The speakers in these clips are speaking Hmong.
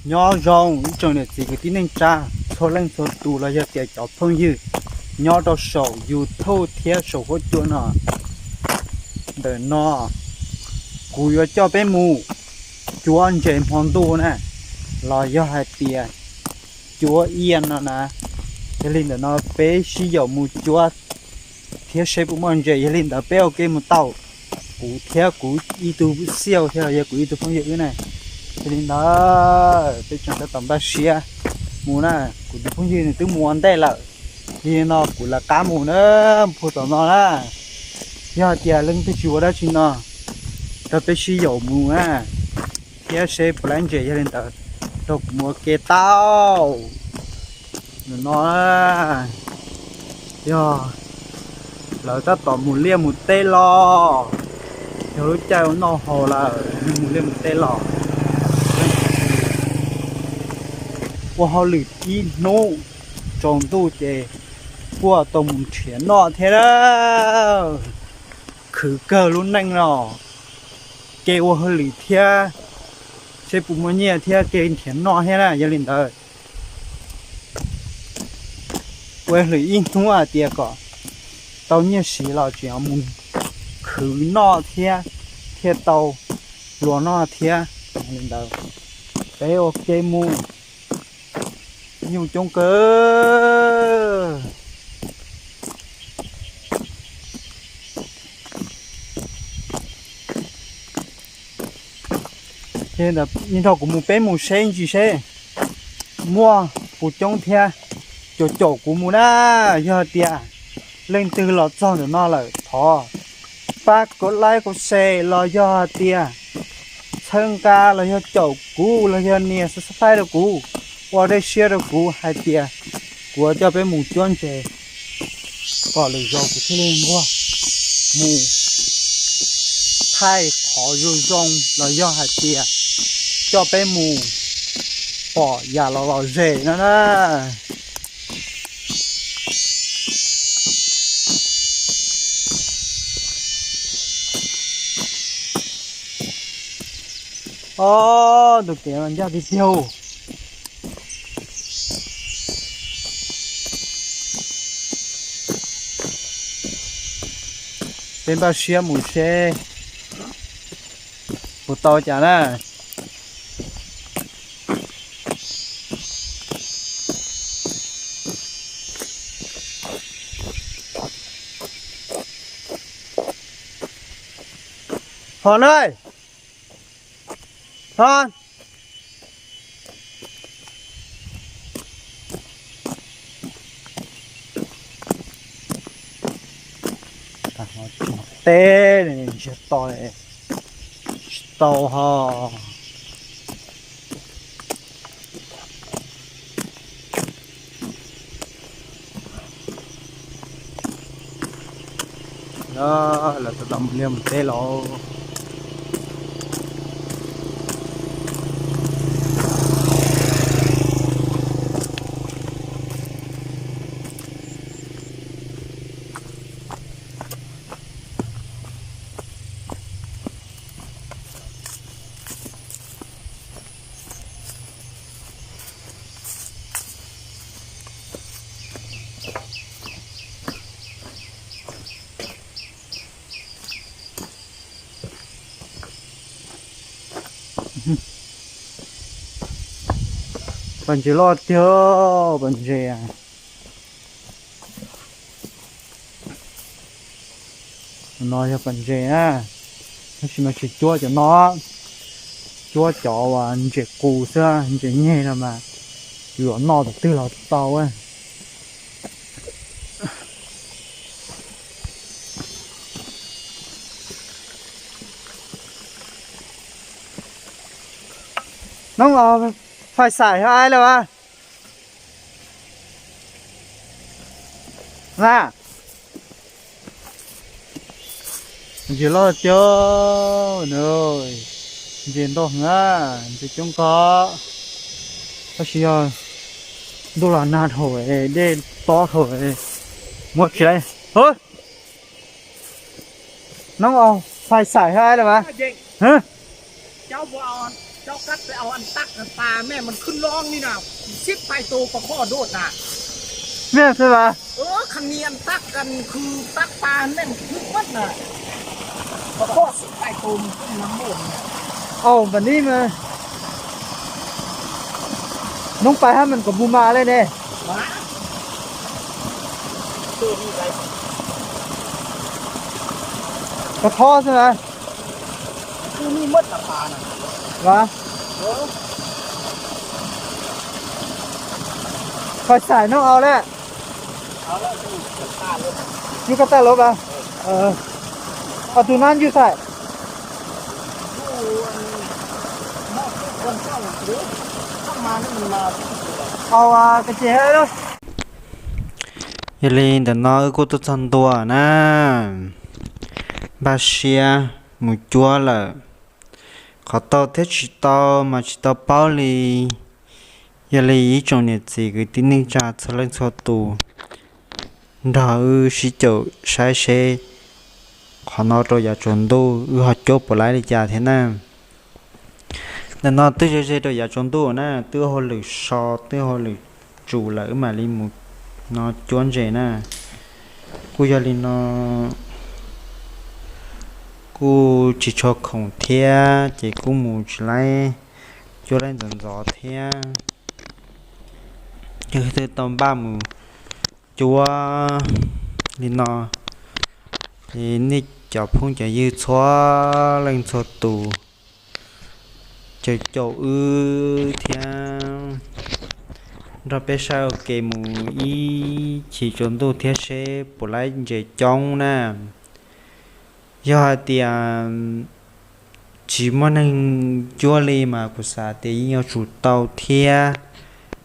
Nyob zoo ib tsoom niam txiv kwv tij neej tsa, txhua leej txhua tus los yog tias cov phooj ywg nyob rau saum YouTube thiab saum huab cua no. Ntawm no kuv yuav coj peb mus cuab ntses hmo ntuj na, los yog hais tias cuab ia no na. Yog li ntawm no peb sib yaum mus cuab thiab seb puas muaj ntses. Yog li ntawd peb ua ke mus tau, kuv thiab kuv ib tug xiaj thiab los yog kuv ib tug phooj ywg wb na. Yog li ntawd peb tseem tab tom npaj siab mus na. Kuv tus phooj ywg nws twb mus ua ntej lawm, yog li no kuv lawv qab mus na, puag tom no na. Yog hais tias leej twg tsis ua dab tsi no, rau peb sib yaum mus na, thiab seb puas laib ntses. Yog li ntawd rau kuv mus ua ke tau. Ntawm no yog lawv tab tom mus liaj mus teb los, yog lub caij ua noj haus lawm mus liaj mus teb los. Ua hauj lwm ib hnub tsaus ntuj ces kuj tau mus nrhiav noj thiab na. Khwv kawg lub neej no, kev ua hauj lwm thiab seb puas muaj nyiaj thiab kev nrhiav noj thiab na. Yog li ntawd ua hauj lwm ib hnub hais tias kom tau nyiaj siv los tseem mus khwv noj thiab, thiaj tau luag noj thiab. Yog li ntawd peb ua ke mus. Nyuj coob kawg. Ces ntawd nrog kuv mus, peb mus seb ntsis seb muaj puas coob thiab, caum caum kuv mus na. Yog tias leej twg los txog ntawm no lawm thov pab kom like kom share los yog hais tias txhawb nqa los yog caum kuv los yog nias subscribe rau kuv, ua dej siab rau kuv hais tias kuv coj peb mus cuab ntses kom lwm zaus kuv thiaj li nquag mus thaij qhov zoo zoo los yog hais tias coj peb mus pom yam los lom zem no na. Ob, tus kev mas ncaj tiag tiag. Peb npaj siab mus seb puas tau cas na. Hos na, hos. Teb ntsiag to, tsis tau ho. Lawv tab tom mus liaj mus teb lawm. Pas ntses loj tiag, pas ntses. No yog pas ntses na, tab sis mas tsis cuab cov no, cuab cov uas ntses qus xwb, ntses nyeg no mas yuav noj tus twg los tau. Noob, fais xais hab ai lawm as. Na, ntses loj tiag, ntses ntau heev, ntses coob kawg. Tab sis yog ntuj los nag dhau, dej tob dhau, muab tsis laib. Noob, fais xais hab ai lawm as. Cov kab peb au ăn tắc pa mẹ mình khưn lon ni na, xếp tay tô pa kho đốt na. Mẹ thế là Ơ, khăn ni ăn tắc ăn khư tắc pa mẹ mình khưn mất na. Pa kho xếp tay tô mình khưn lắm ổn. Ồ, bản ní mà. Nóng pa hả mình có bù mà lên nè. Hả? Có khó thế mà. Khưn ni mất là pa na. Hả? Ơ. Khỏi xài nó ao lẹ. Ơ, tus koj tag lov a? Tus nab yug xais. Au, koj tsis hais lawm. Yog li ntawm no wb kuj tuaj txog ntua na, npaj siab mus cuab lawm. Qhov tau thiab tsis tau mas tsis tau paub li. Yog li ib tsoom niam txiv kwv tij neej tsa txhua leej txhua tus, nrog wb sib caum saib seb qhov no rau yav tsaus ntuj wb ho cuab puas laib li cas thiab na. Ntawm no twb ze ze rau yav tsaus ntuj na, twb hauj lwm so twb hauj lwm tsum lawm wb mam li mus no cuab ntses na. Kuj yog li no kuj tsis tshua khoom thiab ces kuj mus tsis laib cuab laib ntxov ntxov thiab. Yog twb tau npaj mus cuab li no, nej cov phooj cov ywg txhua leej txhua tus caum caum wb thiab nrog peb saib ua ke mus ib chim tsaus ntuj thiab seb puas laib ntses coob na. Yog hais tias tsis muaj neeg cuab li mas kuv xav tias yeej yuav tsum tau thiab.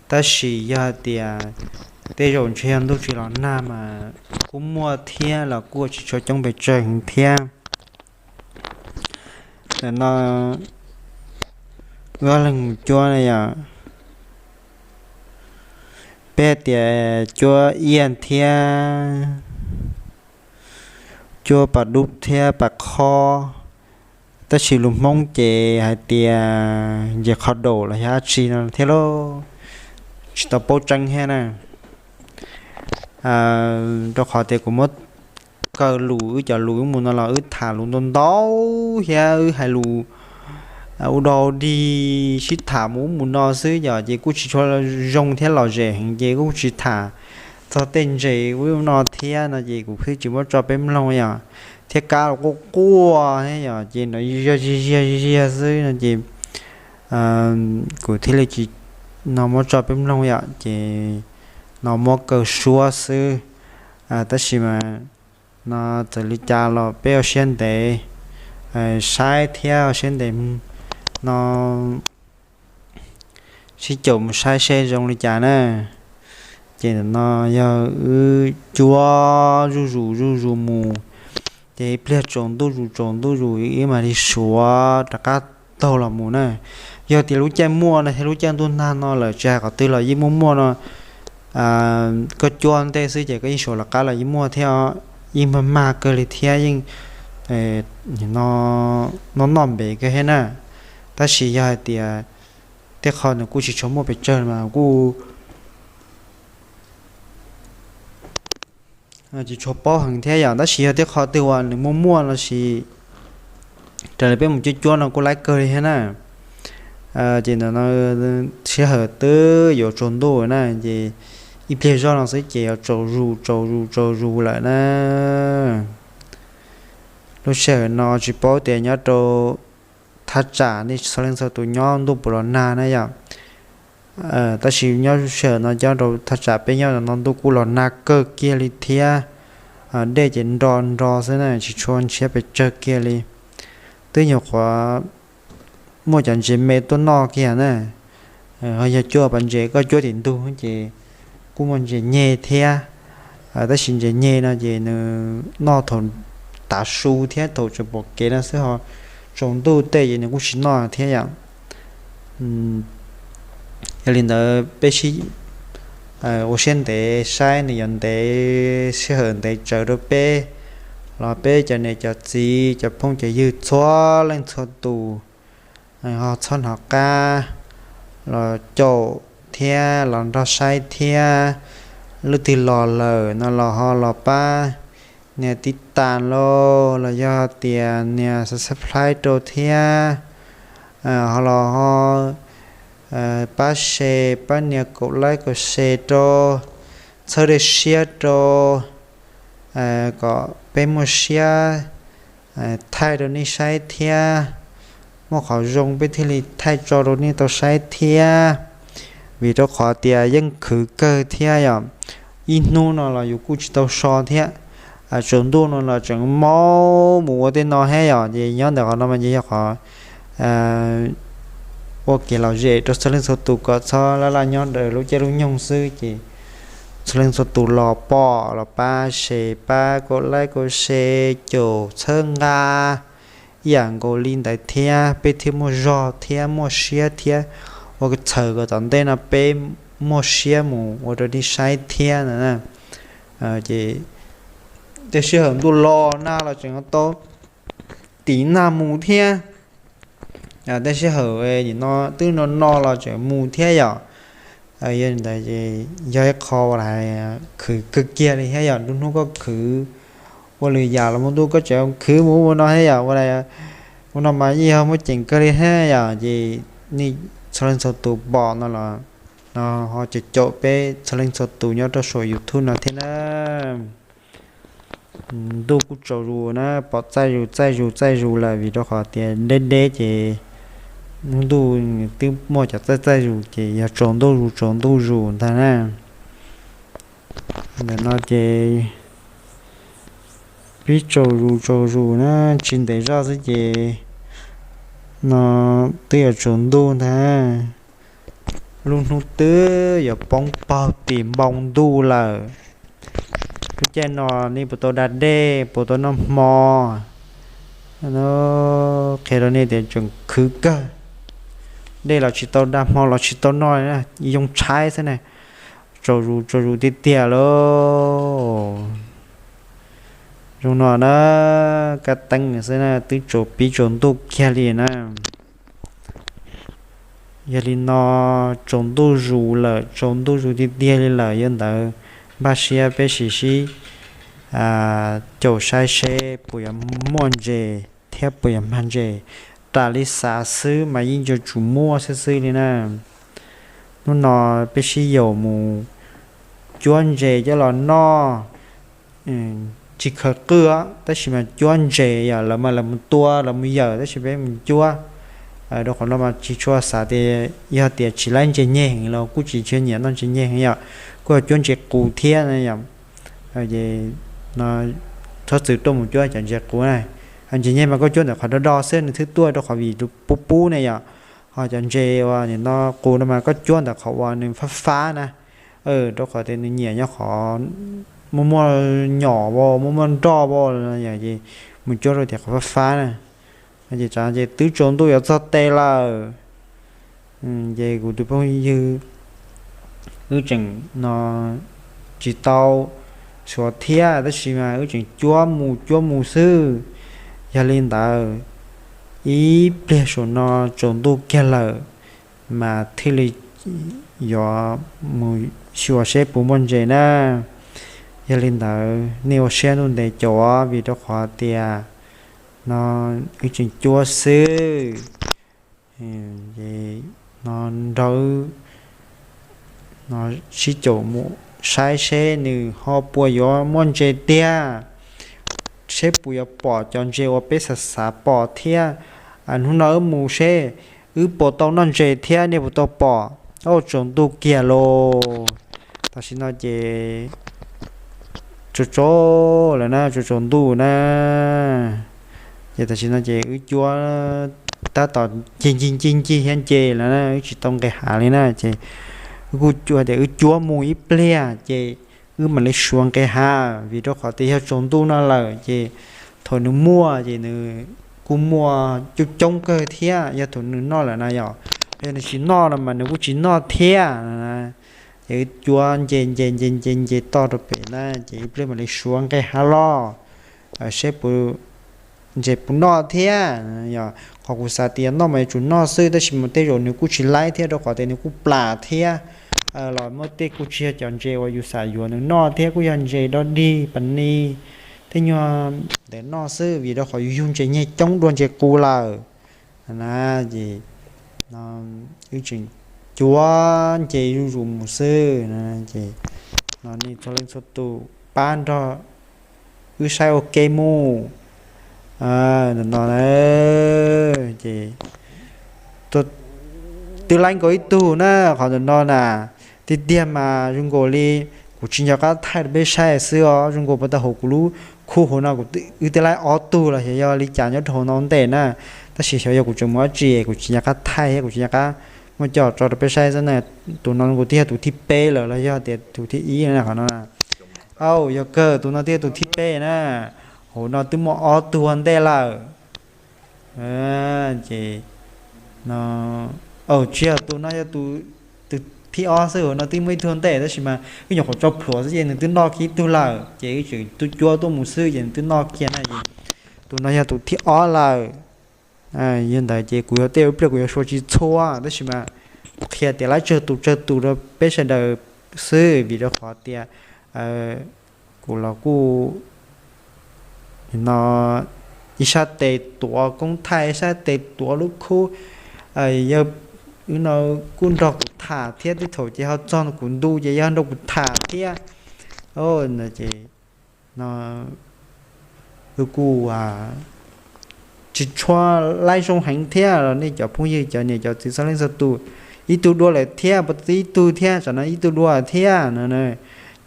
Tab sis yog hais tias tej zaum ntshe yog ntuj tsis los nag mas kuj muaj thiab los kuj tsis tshua coob pes tsawg heev thiab. Ntawm no wb ob leeg mus cuab na yom. Peb hais tias cuab iaj thiab cuab pas dub thiab pas khob, tab sis lus Hmoob ces hais tias ntses qhov daum los yog dab tsi no thiab lauj, tsis tau paub tseeb thiab na. Rau qhov tias kuv muab kaw lus, wb cov lus wb mus no los wb tham lus ntau ntau thiab wb hais lus ua dog dig sib tham mus ub mus no xwb yom, ces kuj tsis tshua zoo thiab lom zem heev ces kuj tsis tham txog tej ntses ub no thiab no ces kuv thiaj tsis muab tso peb mloog yom. Thiab kab los quaj quaj thiab yom, ces no yog ziag ziag ziag xwb no ces kuv thiaj li tsis no muab tso peb mloog yom, ces no muab kaw suab xwb. Tab sis mas no txawm li cas los peb ua siab ntev saib thiab ua siab ntev no sib caum mus saib seb zoo li cas na. Ces ntawm no yog wb cuab zuj zus zuj zus mus, ces ib pliag tsaus ntuj zus tsaus ntuj zus wb mam li suav rov qab taug los mus na. Yog tias lub caij muaj no thiab lub caij ntuj nag no lawm tsis hais qhov twg los yeej muaj muaj no, koj cuab ntej xwb ces koj yeej suav los qab los yeej muaj thiab, yeej mag mag kawg li thiab yeej no noj noj npev kawg thiab na. Tab sis yog hais tias tej qho nws kuj tsis tshua muaj pes tsawg mas kuj tsis tshua paub heev thiab yom, tab sis yog tej qho twg uas nws muaj muaj los sis raws li peb mus cuab cuab no kuj laib kawg li thiab na. Ces ntawm no sij hawm twb yuav tsaus ntuj na, ces ib pliag zog no xwb ces yuav tsaus zus tsaus zus tsaus zus lawm na. Lub sij hawm no tsis paub tias nyob rau thaj tsam nej txhua leej txhua tus nyob ntuj puas los nag na yom. Tab sis nyob sij hawm no nyob rau thaj tsam peb nyob no ntuj kuj los nag kawg kiag li thiab. Dej ces nro nro xwb na, tsis tshua ntshiab pes tsawg kiag li. Twb nyuam qhuav muaj cov ntses me tuaj noj kiag na. Ho yog cuab pas ntses koj cuab tim ntug ces kuj muaj ntses nyeg thiab. Tab sis ntses nyeg no ces nws noj thaum tav su thiab thaum tseem pom kev no xwb, ho tsaus ntuj tej ces nws kuj tsis noj thiab yom. Yog li ntawd peb sib ua siab ntev saib nws yuav ntev sij hawm ntev tsawv rau peb los peb cov niam cov txiv cov phooj cov ywg txhua leej txhua tus ho txhob hnov qab los caum thiab los nrog saib thiab. Leej twg los lawm no los ho los pab nias tib tas los los yog tias nias subscribe rau thiab ho los ho pab share, pab nias kaum like kaum share rau, txhawb dej siab rau kom peb muaj siab thaij rau nej saib thiab. Muaj qhov zoo peb thiaj li thaij tso rau nej tau saib thiab. Vim rau qhov tias yeej khwv kawg thiab yom. Ib hnub no los yus kuj tsis tau so thiab. Tsaus ntuj no los tseem maub mus ua tej no thiab yom, ces nyob ntawm qhov no mas ces yog qhov ua kev lom zem rau txhua leej txhua tus kom txhob laj laj nyob raws lub caij lub nyoog xwb ces txhua leej txhua tus los pom los pab share, pab kaum like kaum share, caum txhawb nqa ib yam nkaus li ntawd thiab peb thiaj muaj zog thiab muaj siab thiab ua txhaws kom tom ntej no peb muaj siab mus ua rau nej saib thiab na. Ces tej sij hawm ntuj los nag los tseem tau tim nag mus thiab. Tej sij hawm nim no twb no no los tseem mus thiab yom. Yog li ntawd ces yog ib qho uas khwv kawg kiag li thiab yom. Nruab hnub koj khwv ua lwm yam los mus ntuj koj tseem khwv mus ua no thiab yom. Ua no mas yeej yog muaj ceem kawg li thiab yom. Ces nej txhua leej txhua tus pom no los no ho caum caum peb txhua leej txhua tus nyob rau saum YouTube no thiab na. Ntuj kuj tsaus zus na, pom txaij zus txaij zus txaij zus lawm vim rau qhov tias deb deb ces ntuj twb muaj cov txaij txaij zus ces yog tsaus ntuj zus tsaus ntuj zus ntag na. Ntawm no ces pib tsaus zus tsaus zus na, tsis ntev zoj xwb ces no twb yuav tsaus ntuj ntag. Lub hnub twb yuav poob paug tim npoo ntuj lawm. Lub caij no nej puas tau da dej, puas tau noj hmo? Qhia rau nej tias tseem khwv kawg, dej los tsis tau da, hmo los tsis tau noj, yoo tshaib xwb na. Tsaus zus tsaus zus tiag tiag lauj. Zoo no na, kab teeb xwb na twb tsaus pib tsaus ntuj kiag li na. Yog li no tsaus ntuj zus lawm, tsaus ntuj zus tiag tiag li lawm, yog li ntawd npaj siab peb sim sib caum saib seb puas yuav muaj ntses thiab puas yuav mag ntses. Raws li xav xwb mas yeej yuav tsum muaj xwb xwb li na. Hnub no peb sib yaum mus cuab ntses coj los noj. Tsis khaws qwj tab sis mas cuab ntses yom, lawv mas lawv mus tua lawv mus yawm tab sis peb mus cuab. Rau qhov no mas tsis tshua xav tias yog tias tsis laib ntses nyeg heev los kuj tsis tshua nyiam noj ntses nyeg heev yom, kuj yog cuab ntses qus thiab yom. Txhob txwm tuaj mus cuab cov ntses qus na. Ntses nyeg mas koj cuab ntawm qhov do do xwb nws thiaj tuaj rau qhov vim pub pub ne yom. Ho cov ntses uas nim no qus no mas koj cuab ntawm qhov uas nws fab fab na. Rau qhov tias nws nyiam nyob qhov muaj muaj nyom as, muaj muaj nroj as, ces mus cuab rau tias qhov fab fab na. Ces twb tsaus ntuj yuav txog tes lawm. Ces kuv tus phooj ywg wb tseem no tsis tau suav thiab tab sis mas wb tseem cuab mus cuab mus xwb. Yog li ntawd ib pliag saum no tsaus ntuj kiag lawm mas thiaj li yuav mus xyuas seb puas muaj ntses na. Yog li ntawd nej ua siab ntuj ntev caum vim rau qhov tias no wb tseem cuab xwb. No nrog wb no sib caum mus saib seb nws ho puas yuav muaj ntses tiag, seb puas yuav pom cov ntses uas peb xav xav pom thiab. Hnub no wb mus seb wb puas tau noj ntses thiab nej puas tau pom. Tsaus ntuj kiag lauj. Tam sim no ces tsaus tsaus lawm na, tsaus tsaus ntuj na. Ces tam sim no ces wb cuab tab tom ncig ncig ncig ncig thiab nce lawm na, wb tsis tau nqes hav li na. Ces wb kuj cuab tias wb cuab mus ib pliag ces wb mam li suav nqes hav vim rau qhov tias yog tsaus ntuj no lawm ces thaum nws muaj ces nws kuj muaj coob coob kawg thiab, yog thaum nws noj lawm na yom. Yog nws tsis noj no mas nws kuj tsis noj thiab. Ces wb cuab nce nce nce nce nce toj rau pem na ces ib pliag mam li suav nqes hav los seb puas ntses puas noj thiab. Yog qhov kuv xav tias noj mas yuav tsum noj xwb, tab sis mas tej zaum nws kuj tsis laib thiab, rau qhov tias nws kuj plam thiab. Los muaj tej kuj tsis yog cov ntses uas yus xav yuav nws noj thiab, kuj yog ntses dog dig pas ni, tej nyuag ntawd noj xwb, vim rau qhov yus yug ntses nyeg coob dua ntses qus lawm na. Ces wb tseem cuab nce zuj zus mus xwb. Ces no nej txhua leej txhua tus pab nrog wb saib ua ke mus. Ntawm no ces twb laib nkaus ib tug na, qhov ntawm no na. Tiag tiag mas zoo nkaus li kuv tsis nco qab thaij rau peb saib xwb os. Zoo nkaus puas tau hauv kuv lub khu hauv no kuv, wb twb laib ob tug los xyov yog li cas nyob rau hauv no ntej na. Tab sis xyov yog kuv tseem mus dab tsi kuv tsis nco qab thaij thiab kuv tsis nco qab muab coj tso rau peb saib xwb na. Tus no kuv twb yog tus thib peb lawm los yog tias tus thib ib na qhov no. Au, yog kawg tus no twb yog tus thib peb na. Hauv no twb muaj ob tug ua ntej lawm. Ces no, tsis yog, tus no yog tus thib ob xwb, hauv no twb muaj ib tug ua ntej, tab sis mas wb nyuam qhuav tso plhuav xwb ces nws twb noj kiag ib tug lawm, ces wb tseem tuaj cuab tuaj mus xwb ces nws twb noj kiag na. Tus no yog tus thib ob lawm. Yog ntawd ces kuv yuav tej pliag kuv yuav suav tsis txhua, tab sis mas kuv qhia tias laib tsawg tus tsawg tus rau peb sawv daws xwb, vim rau qhov tias kuv los kuj no ib sab tes tuav koob thaij, ib sab tes tuav lub khub. Yog wb no kuj nrog kuv tham thiab, tej thaum ces ho txog kuv ntu ces yog nrog kuv tham thiab. Ces no wb kuj tsis tshua laib zoo heev thiab los nej cov phooj ywg cov niam cov txiv txhua leej txhua tus, ib tug dua lawm thiab, puas tau ib tug thiab, tsam no ib tug dua thiab no.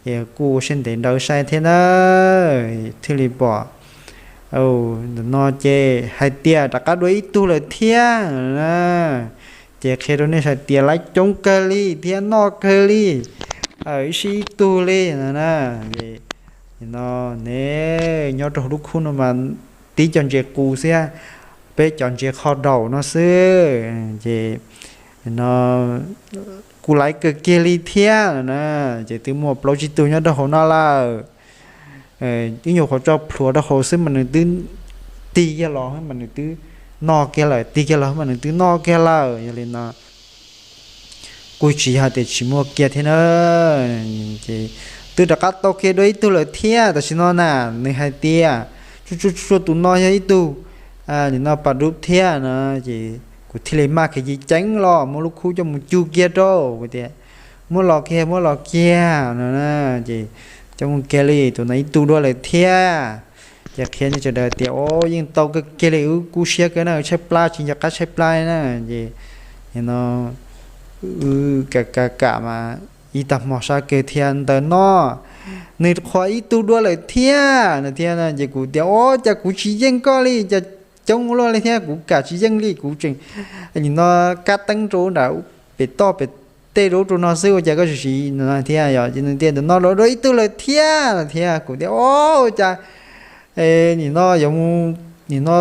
Ces kuj ua siab ntev nraws saib thiab na, thiaj li pom ntawm no ces hais tias rov qab dua ib tug lawm thiab. Ces qhia rau nej hais tias laib coob kawg li thiab noj kawg li, ib sij ib tug li no na. No ne, nyob rau lub khub no mas tib co ntses qus xwb, peb cov ntses qhov daum no xwb. Ces no kuj laib kawg kiag li thiab na. Ces twb muaj plaub tsib tug nyob rau hauv no lawm. Ib nyuag qhuav tso plhuav rau hauv xwb mas nws twb tig kiag los mas nws twb noj kiag lawm, tig kiag los mas nws twb noj kiag lawm. Yog li no kuj tsis yog tias tsis muaj kiag thiab na. Ces twb rov qab tau kiag dua ib tug lawm thiab. Tam sim no na, nws hais tias tsuj tsuj tsuj tus no yog ib tug nim no pas dub thiab no. Ces kuv thiaj li maj khiav ceev ceev los muab lub khub coj mus cug kiag rau, kuv tias muab los kiag, muab los kiag no. Ces coj mus kiag li, tus no ib tug dua lawm thiab. Ces qhia nej sawv daws tias o, yeej tau kawg kiag li, wb kub siab kawg na, tshaib plab tsis nco qab tshaib plab na. Ces no wb kam kam kam mas ib tag hmo sab kiag thiab ntawm no, nws qhuav ib tug dua lawm thiab no thiab. Ces kuv tias o, cas kuv tsis yeej koj li, cas coob ua luaj li thiab, kuv kam tsis yeej li, kuv tseem nim no kab teeb rau nram pem toj pem tej rau rau no xwb, ua cas koj tsis siv no thiab. Yog ces nws tias ntawm no dua ib tug lawm thiab no thiab. Kuv tias o, cas nim no yuav mus, nim no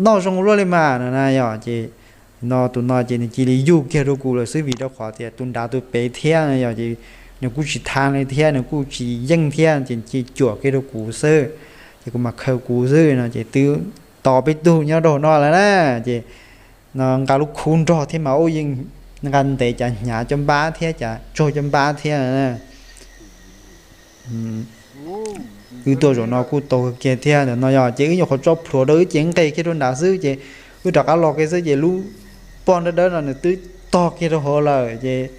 noj zoo luaj li mas no na. Yog ces no tus no ces nws cia li yuj kiag rau kuv lawm xwb, vim rau qhov tias tus nrad tus pem thiab no. Yog ces nws kuj tsis tham li thiab, nws kuj tsis yeej thiab, ces cia cuam kiag rau kuv xwb. Ces kuv mam khaws kuv xwb no. Ces twb tos peb tug nyob rau hauv no lawm na. Ces no nqa lub khub nrog thiab mas ub, yeej nqa ntev, cas hnyav cov npab thiab, cas tsaug cov npab thiab. Wb tuaj zaum no kuj tau kiag thiab. Ntawm no yog ces wb nyuam qhuav tso plhuav rau wb ces nqes kiag rau nrad xwb, ces wb rov qab los kiag xwb ces lub poj dawb dawb no nws twb tog kiag rau hauv lawm. Ces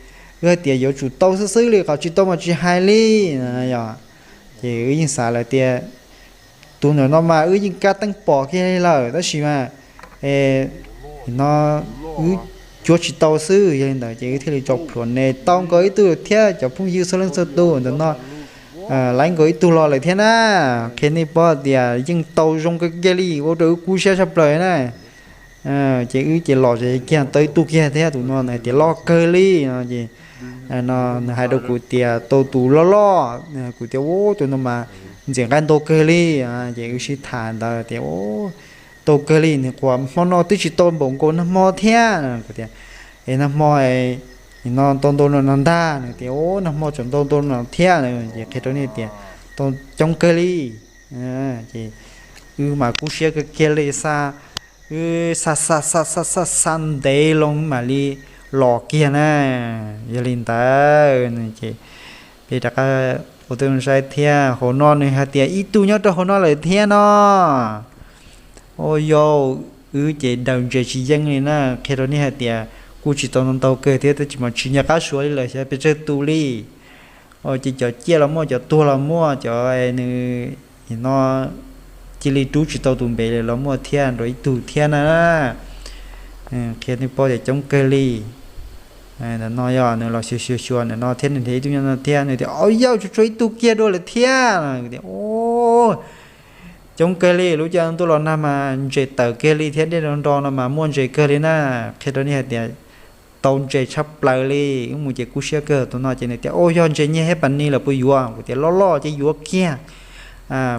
wb hais tias yuav tsum tau xwb xwb li, qhov tsis tau mas tsis hais li no. Yog ces wb yeej xav lawm tias tus ntawm no mas wb yeej kab teeb pom kiag li lawm, tab sis mas no wb cuab tsis tau xwb. Yog li ntawd ces wb thiaj li tso plhuav ne tau nkaus ib tug thiab. Cov phooj ywg txhua leej txhua tus, ntawm no laib nkaus ib tug los lawm thiab na. Qhia nej paub tias yeej tau zoo kawg kiag li, ua rau wb kub siab tshaj plaws na. Ces wb ces los zem kiag tau ib tug kiag thiab, tus no hais tias loj kawg li no. Ces no nws hais rau kuv tias tau tus loj loj. Kuv tias ub, tus no mas ntxim nqaij ntau kawg li. Ces wb sib tham ntawd tias ub, tau kawg li, nws qhuas hmo no twb tsis tau npaum nkaus nag hmo thiab. Kuv tias es nag hmo no ntau ntau no ntag. Nws tias ub, nag hmo tseem ntau ntau no thiab. Ces qhia rau nej tias tau coob kawg li. Ces wb mas kub siab kawg kiag li, xa, wb xa xa xa xa xa xa ntev loo mam li los kiag na. Yog li ntawd ces peb rov qab ua tib zoo saib thiab, hauv no nws hais tias ib tug nyob rau hauv no lawm thiab no. Ua yog wb ces daws ntses tsis yeej li na, qhia rau nej hais tias kuj tsis tau ntau kawg thiab, tab sis mas tsis nco qab suav li lawm xyov pes tsawg tus li. Ces cov ciaj los muaj, cov tuag los muaj, cov nws no cia li rub tsis tau tus npe los muaj thiab, nrog ib tug thiab na. Qhia nej paub tias coob kawg li. Ntawm no yog nws los xyuas xyuas xyuas ntawm no thiab, nws nrhiav ib tug nyob no thiab, nws tias, Au yauj, tsuas tshuav ib tug kiag dua lawm thiab. Tias, Coob kawg li, lub caij tuaj los nag mas ntses tawm kiag li thiab dej nro nro no mas muaj ntses kawg li na. Qhia rau nej hais tias tau ntses tshaj plaws li, wb mus ces kub siab kawg. Tus no ces nws tias, Au, yog ntses nyiaj thiab pas ni lawm puas yuav? Kuv tias, Loj loj ces yuav kiag.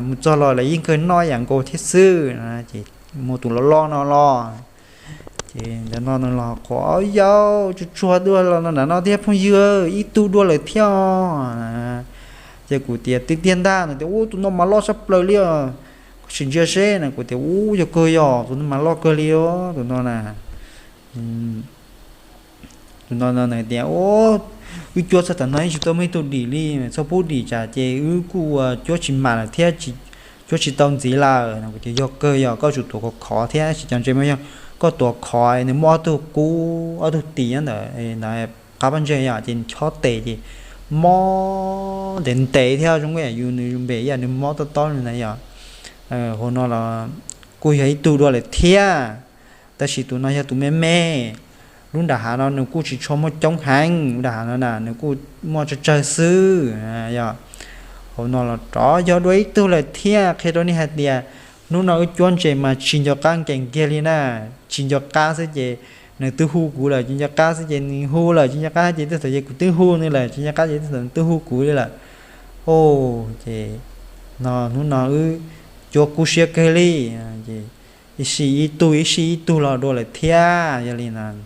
Mus txog los lawv yeej kawg noj yam nkaus thiab xwb. Ces muaj tus loj loj no los. Ces ntawm no nws los qhuas, Au yauj, tsuas tshuav dua los nram no thiab phooj ywg, ib tug dua lawm thiab. Ces kuv tias, Tiag tiag ntag? Nws tias, Ub, tus no mas loj tshaj plaws li os, koj sim ntsia seb na. Kuv tias, Ub, yog kawg yog, tus no mas loj kawg li os, tus no na. Tus no nws tias, Wb cuab txog tam no yeej tsis tau muaj ib tug dim li, txhob pub dim tsam ces wb kuj cuab tsis mam lawm thiab, cuab tsis tau ntxiv lawm. Kuv tias, Yog kawg yog, koj tsum tuav khov khov thiab, tsis cov ntses mas yog koj tuav khov, nws muaj ob tug kub ob tug tis nyob ntawm qab pob ntseg yom, ces nws chob tes ces mob ntev ntev thiab zoo yam yus nws npe ib yam nws mob tob tob li ntawd yom. Hauv no los kuj yog ib tug dua lawm thiab. Tab sis tus no yog tus me me, lub nram hav no nws kuj tsis tshua muaj coob heev, lub nram hav no na nws kuj muaj tsawg tsawg xwb. Yog hauv no los rov yog dua ib tug lawm thiab. Qhia rau nej hais tias hnub no wb cuab ntses mas tsis nco qab nkees kiag li na, tsis nco qab xwb ces nws twb hu kuv lawm, tsis nco qab xwb ces nws hu lawm, tsis nco qab ces twb thaum ces kuv twb hu nws lawm, tsis nco qab ces twb thaum nws twb hu kuv li lawm. Ces no hnub no wb cuab kub siab kawg li, ib sij ib tug ib sij ib tug los dua lawm thiab. Yog li ntawd,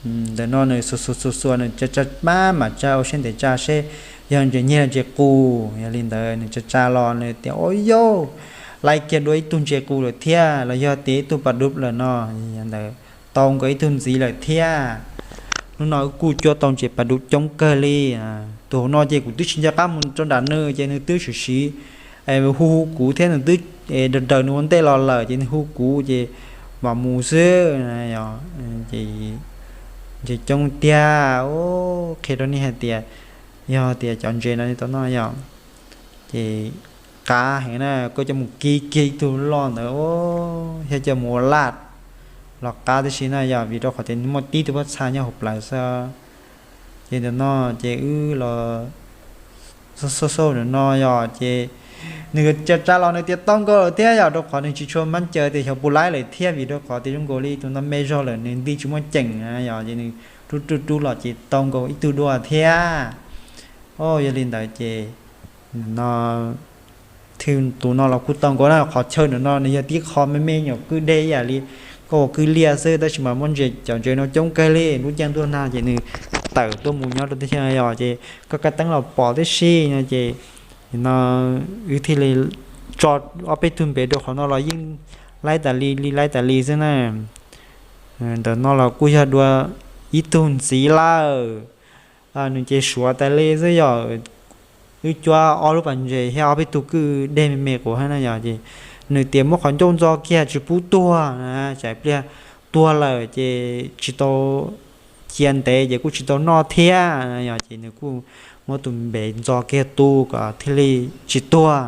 ntawm no nws xuas xuas xuas xuas nws tsa tsa mab mam tsa ua siab ntev tsa seb yog ntses nyiag los ntses qus. Yog li ntawd nws tsa tsa los nws tias, Ua yauj, laib kiag dua ib tug ntses qus lawm thiab, los yog tias ib tug pas dub lawm no. Yog ntawd tau nkaus ib tug ntxiv lawm thiab. Hnub no wb kuj cuab tau ntses pas dub coob kawg li. Tus hauv no ces kuv twb tsis nco qab mus rau nram nws ces nws twb tshwm sim hu hu kuv thiab, nws twb daws daws nws ua ntej los lawm ces nws hu kuv ces mam mus xwb. Ntses coob tiag. Qhia rau nej hais tias yog tias cov ntses no tau noj yog ces qab heev na, koj coj mus kib kiag ib tug loj ntawd thiab coj mus ua laj los qab tib si na, yog vim rau qhov tias muaj tib tug pob txha nyob hauv plawv xwb. Ces ntawm no ces wb los xauj xauj ntawm no yog ces nws tsa tsa los nws tias tau nkaus lawm thiab, yog rau qhov nws tsis tshua mab caw tias xyov puas laib lawm thiab, vim rau qhov tias zoo nkaus li tus no me zog lawm nws nti tsis muaj ceem, yog ces nws rub rub rub los ces tau nkaus ib tug dua thiab. Yog li ntawd ces no thwj tus no los kuj tau nkaus na, qhov chaw ntawm no nws yog tib qho me me nyuam kwj deg ib yam li koj ua kwj liaj xwb, tab sis mas muaj ntses, cov ntses no coob kawg li, lub caij ntuj nag ces nws tawm tuaj mus nyob rau teb chaws yog ces koj kaij teeb los pom tib si no ces no wb thiaj li tso ob peb tug npe rau qhov no los yeej laib tas li li laib tas li xwb na. Ntawm no los kuj yog dua ib tug ntxiv lawm. Nws ces suav tas li xwb yog wb cuab ob lub pas ntses thiab ob peb tug kwj deg me me quav hab na yog ces nws tias muab qhov ncauj ntxo kiag tsis pub tuag na, tsam pliag tuag lawm ces tsis tau cia ntev ces kuj tsis tau noj thiab yog ces nws kuj muab tus npe ntxo kiag tu kom thiaj li tsis tuag.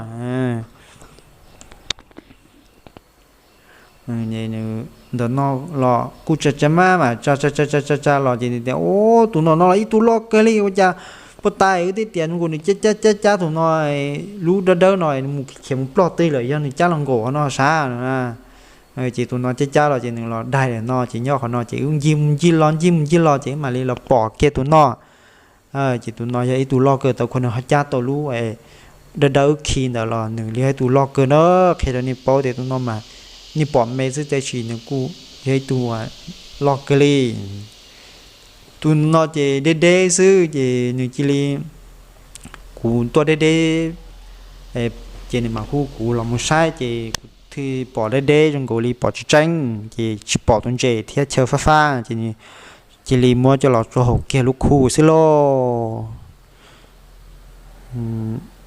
Ntawm no los kuj tsa tsa mab mas tsa tsa tsa tsa tsa los ces nws tias, Ub, tus no no los ib tug loj kawg li, ua cas puag ta wb twb tias nws cab cab cab cab tus no, lub dawb dawb no mus khiav mus ploj twg lawm, yog nws cab los nkaum qhov no sav. Ces tus no cab cab los ces nws los daig lawm no ces nyob qhov no ces wb ncig mus ncig los ncig mus ncig los ces wb mam li los pom kiag tus no. Ces tus no yog ib tug loj kawg tau, nws ho cab tau lub dawb dawb wb khi ntawd los nws li yog ib tug loj kawg na. Qhia rau nej paub tias tus no mas nej pom me xwb tab sis nws kuj yog ib tug loj kawg li. Tus no ces deb deb xwb ces nws cia li, kuv tuaj deb deb Ces nws mam hu kuv los mus saib ces kuv thiaj pom deb deb zoo nkaus li pom tsis tseeb, ces tsis pom tus ntses thiab chaw fab fab, ces cia li muab coj los tso hauv kiag lub khu xwb lauj.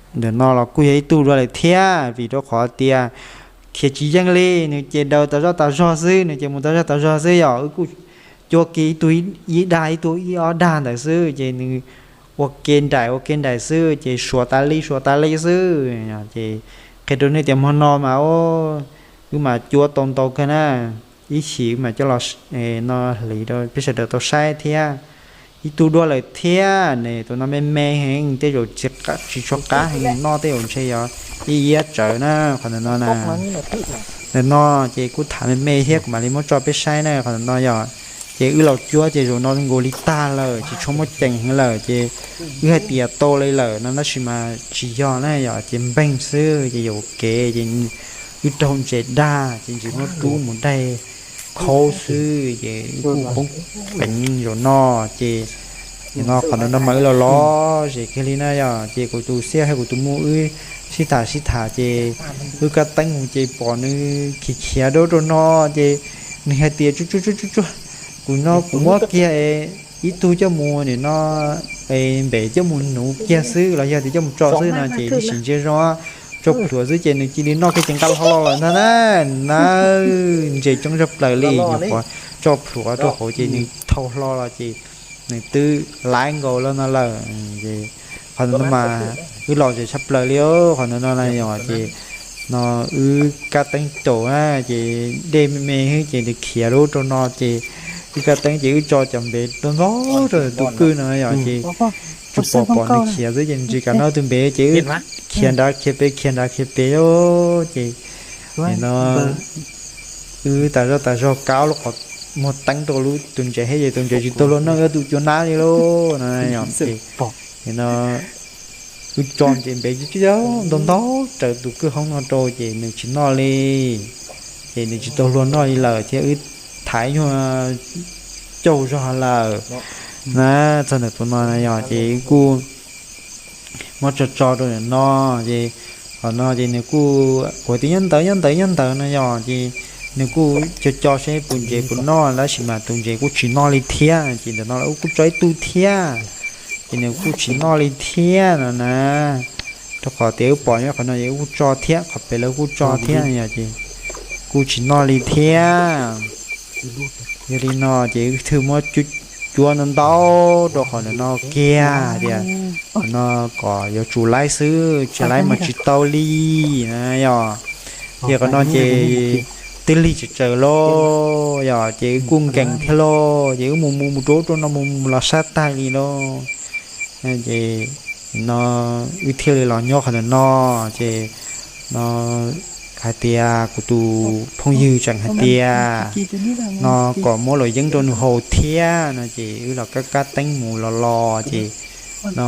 Ntawm no los kuj yog ib tug dua lawm thiab, vim rau qhov tias khiav tsis yeej li, nws ces daws tas zoj tas zog xwb, nws ces mus tas zoj tas zog xwb, yog wb kuj cua kiag ib tug ib dag ib tug ib ob dag ntawd xwb, ces nws ua ke nraim ua ke nraim xwb, ces suav tas li suav tas li xwb. Ces qhia rau nej tias hmo no mas wb mas cua tau ntau kawg na, ib chim wb mam coj los no hliv rau peb sawv daws tau saib thiab. Ib tug dua lawm thiab ne, tus no me me heev, tej zaum tsis tshua qab heev, noj tej zaum ntshe yog ib iab tsawv na, qhov ntawm no na. Ntawm no ces kuj tham me me thiab kuv mam li muab tso peb saib na, qhov ntawm no yog, ces wb los cuab ces zaum no nkaus li tag lawm, tsis tshua muaj ceem heev lawm, ces wb hais tias tau li lawm no tab sis mas tsis yog na, yog ces npeeg xwb, ces yuam kev ces wb raug ntses dag ces ntses muab rub mus daig khaub xwb, ces wb kuj poob peev zaum no. Ces no qhov no no mas wb los lom zem kiag li na, yog ces kuv tus xiab thiab kuv tus muj wb sib tham sib tham ces wb kab teeb mus ces pom nws khiav khiav dua rau no, ces nws hais tias tsuj tsuj tsuj tsuj tsuj, kuv no kuv muab kiag ib tug coj mus nim no npem coj mus nuv kiag xwb los yog tias coj mus tso xwb no, ces ib sim ntsia zoo tso plhuav xwb ces nws cia li noj kiag ces nqa hlo los lawm ntag na. Na, ntses coob zog plaws li, nyuam qhuav tso plhuav rau hauv ces nws thau hlo los ces nws twb laib nkaus lawm no lawm. Qhov ntawm no mas wb lom zem tshaj plaws li, qhov ntawm no na yog ces no wb kab teeb caum na, ces dej me me xwb ces nws khiav lub rau no ces wb kab teeb ces wb tso cov npev ntau ntau rau tus kwj no yog ces tsuas pom pom nws khiav xwb ces nws tsis kam noj tus npev ces wb khiav nrad khiav pem khiav nrad khiav pem os, ces no wb tas zog tas zog kab lub qhov muag teeb rau lub tus ntses thiab ces tus ntses tsis tau luag noj wb tus cua nab li lauj no. Ces no wb tso ntses npev ntau ntau raws tus kwj hoob no rau ces nws tsis noj li, ces nws tsis tau luag noj li lawm thiab wb thaiv nyuag caug zog lawm na. Txog ntawm tus no yog ces wb kuj muab tso tso rau ntawm no, ces qhov no ces nws kuj quav tias nyob ntawd nyob ntawd nyob ntawd no yog ces nws kuj co co seb puas ntses puas noj tab sis mas tus ntses kuj tsis noj li thiab, ces ntawm no los wb kuj tso ib tug thiab, ces nws kuj tsis noj li thiab no na. Rau qhov tias wb pom nyob qhov no ces wb kuj tso thiab, qhov pem lawv kuj tso thiab no yog ces kuj tsis noj li thiab. Yog li no ces wb thiaj muab cuab ntau ntau rau qhov ntawm no kiag tias no kom yuav tsum laib xwb, tsis laib mas tsis tau li na yog. Ces qhov no ces twb lig tsawv tsawv lauj yog ces wb kuj nkees thiab lauj, ces wb mus mus mus rau ub rau no mus mus los sab tag li lauj. Ces no wb thiaj li los nyob qhov ntawm no, ces no hais tias kuv tus phooj ywg tseem hais tias no kom muab luam yeeb rau nws haus thiab no, ces wb los kab kab teeb mus los los ces no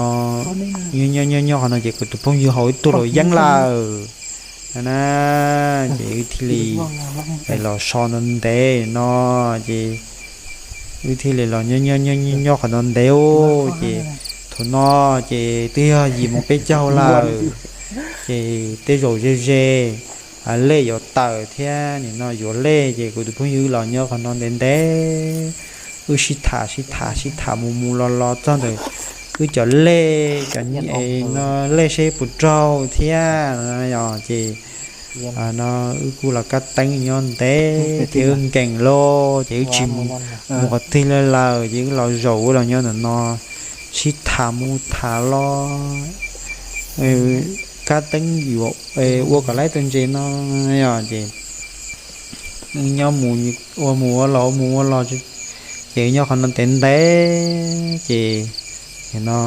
nyob nyob nyob qhov no ces kuv tus phooj ywg haus ib tug luam yeeb lawm na. Ces wb thiaj li los so ntev no, ces wb thiaj li los nyob nyob nyob nyob qhov no ntev ces thaum no ces twb yog yim moos peb caug lawm, ces tej zaum ze ze lej yuav tawm thiab nim no yuav lej, ces kuv tus phooj ywg los nyob qhov no ntev ntev, wb sib tham sib tham sib tham mus mus los los txog ntawm wb cov lej cov no lej seb puas raug thiab no yog ces no wb kuj los kab teeb nyob ntev ces wb nkees lauj ces wb tsis mus qhov twg li lawm ces wb los zaum wb los nyob ntawm no sib tham mus tham los kab teeb yuav ua kom laib tus ntses no yog ces nyob mus ua mus ua los ua mus ua los ces nyob qhov no ntev ntev ces no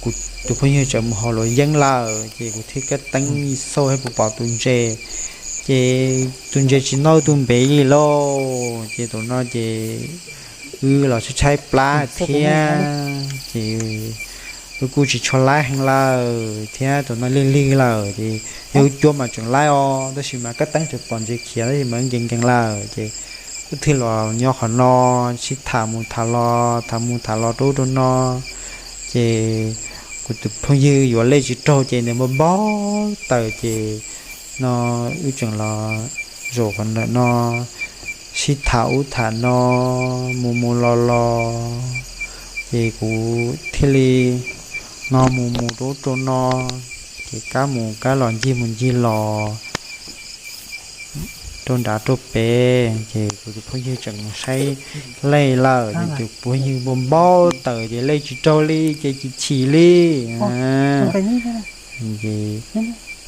kuv tus phooj ywg tseem mus haus luam yeeb lawm ces kuv thiaj kab teeb xauj saib puas pom tus ntses, ces tus ntses tsis noj tus npev li lauj. Ces thaum no ces wb los tshaib tshaib plab thiab ces wb kuj tsis tshua laib heev lawm thiab thaum no lig lig lawm ces yog wb cuab mas tseem laib os tab sis mas kab teeb tseem pom ntses khiav tab sis mas wb nkees nkees lawm ces wb thiaj los nyob qhov no sib tham mus tham los tham mus tham los rau ub rau no ces Kuv tus phooj ywg yuav lej tsis raug ces nws npau npau taws ces no wb tseem los zaum qhov ntawm no sib tham ub tham no mus mus los los ces kuv thiaj li no mus mus rau ub rau no ces kab mus kab los ncig mus ncig los rau nrad rau pem ces kuv tus phooj ywg tseem mus saib lej lawm ces tus phooj ywg npau npau taws ces lej tsis raug li ces chim chim li. Ces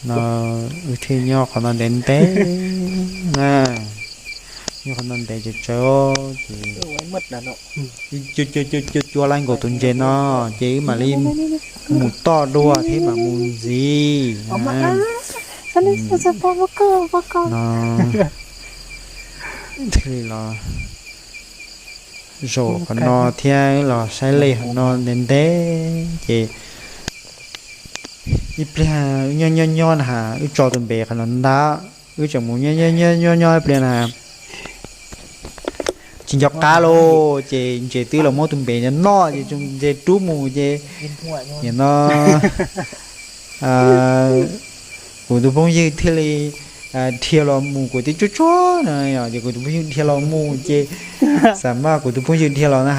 no wb thiaj nyob qhov no ntev ntev na, nyob qhov no ntev tsawv tsawv ces cua cua laij nkaus tus ntses no ces wb mam li mus toj dua thiab mam mus ntxiv. No thiaj li los zaum qhov no thiab los saib lej qhov no ntev ntev ces ib pliag nyob nyob nyob na wb tso tus npe qhov no ntag, wb tseem mus nyob nyob nyob nyob ib pliag na tsis nco qab lauj ces ntses twb los muab tus npe no noj ces tus ntses rub mus ces nim no kuv tus phooj ywg thiaj li dhia los mus kuv twb tsuag tsuag no ces kuv tus phooj ywg dhia los mus ces xam maj kuv tus phooj ywg dhia los na